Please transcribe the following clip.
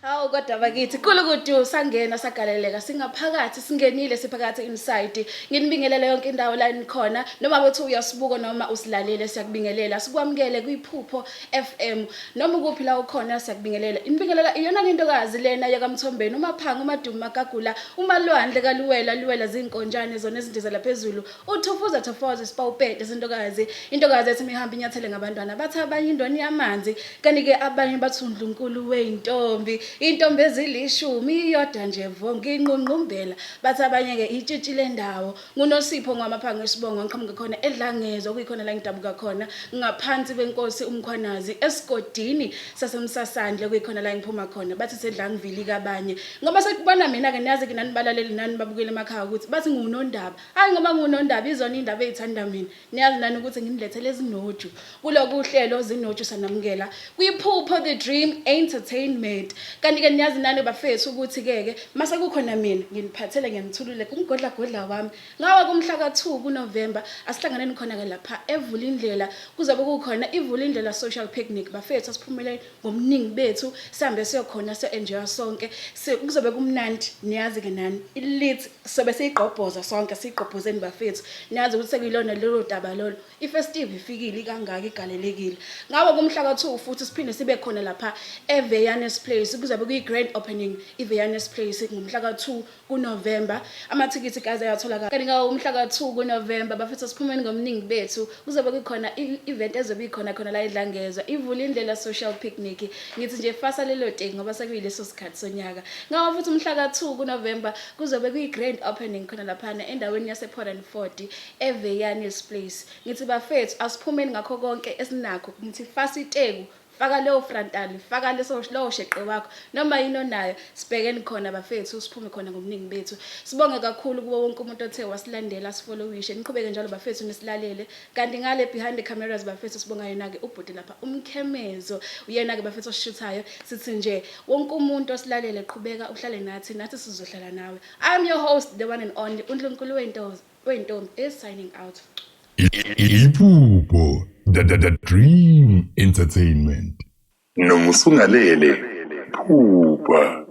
Hawu kodwa bakithi kulukudu sangena sagaleleka singaphakathi singenile siphakathi inside. Nginibingelele yonke indawo la nikhona noma bethi uyasibuka noma usilalele, siyakubingelela, sikwamukele kwiphupho FM noma ukuphi la ukhona, siyakubingelela. Inibingelela iyona intokazi lena yakaMthombeni, uMaphanga, uMadumu Magagula, uMalwandle kaLuwela Luwela zinkonjane zona ezindizela phezulu, uthufuza thofoza isipawupete sentokazi, intokazi ethi mihamba inyathele ngabantwana, bathi abanye indoni yamanzi, kanti-ke abanye bathi undlunkulu wey'ntombi, intombi ezilishumi iyodwa nje vo ngiyinqungqumbela, bathi abanye-ke itshitshi lendawo. NguNosipho ngwamaphanga esibongo, ngiqhamuka khona eDlangezwa, okuyikhona la ngidabuka khona ngaphansi kwenkosi uMkhwanazi, esigodini saseMsasandle, okuyikhona la ngiphuma khona. Bathi sedlangivili kabanye ngoba sekubona mina-ke, niyazi-ke nani balaleli nani babukele emakhaya ukuthi bathi ngiwunondaba. Hhayi ngoba ngiwunondaba, izona iy'ndaba ey'thanda mina. Niyazi nani ukuthi nginilethele ezinoju kuloku uhlelo Zinoju, sanamukela kwiphupho The Dream Entertainment. Kanti-ke niyazi nani bafethu ukuthi-ke ke mase kukhona mina nginiphathele ngiyanithulule kumgodlagodla wami ngawa kumhla ka-2 kuNovember. Asihlanganeni khona-ke lapha eVulindlela, kuzobe kukhona iVulindlela Social Picnic. Bafethu, asiphumele ngobuningi bethu, sihambe siyokhona siyo-enjoya sonke. Kuzobe kumnandi, niyazi-ke nani ilithi sobe siyigqobhoza sonke, siyigqobhozeni bafethu. Niyazi ukuthi sekuyilona lolo daba lolo, i-festive ifikile ikangaka igalelekile. Ngawo kumhla ka-2 futhi siphinde sibe khona lapha eVeyanes Place, kuzobe kuyi-grand opening iVeyanes Place ngomhla ka-2 kuNovember. Amathikithi guys ayatholakala. Kanti ngawo umhla ka-2 kuNovember bafethu, siphumeni ngobuningi bethu, kuzobe kukhona i-event ezobe ikhona khona la eDlangezwa, iVulindlela Social Picnic. Ngithi nje fasa lelo teki ngoba sekuyileso sikhathi sonyaka. Ngawo futhi umhla ka-2 kuNovember kuzobe kuyi-grand opening khona laphana endaweni yase-Port and Ford eVeyanes Place. Ngithi bafethu, asiphumeni ngakho konke esinakho. Ngithi fasa iteku, faka leyo frontal, faka leso lowo sheqe wakho noma yini onayo, sibhekeni khona bafethu, siphume khona ngobuningi bethu. Sibonge kakhulu kuwo wonke umuntu othe wasilandela, sifollowishe, niqhubeke njalo bafethu nisilalele. Kanti ngale behind the cameras bafethu, sibonga yena-ke ubhuti lapha umkhemezo, uyena-ke bafethu osishuthayo. Sithi nje wonke umuntu osilalele, qhubeka uhlale nathi, nathi sizohlala nawe. I'm your host, the one and only uNdlunkulu wey'ntombi is signing out. Iphupho the Dream Entertainment. Noma usungalele, phupha.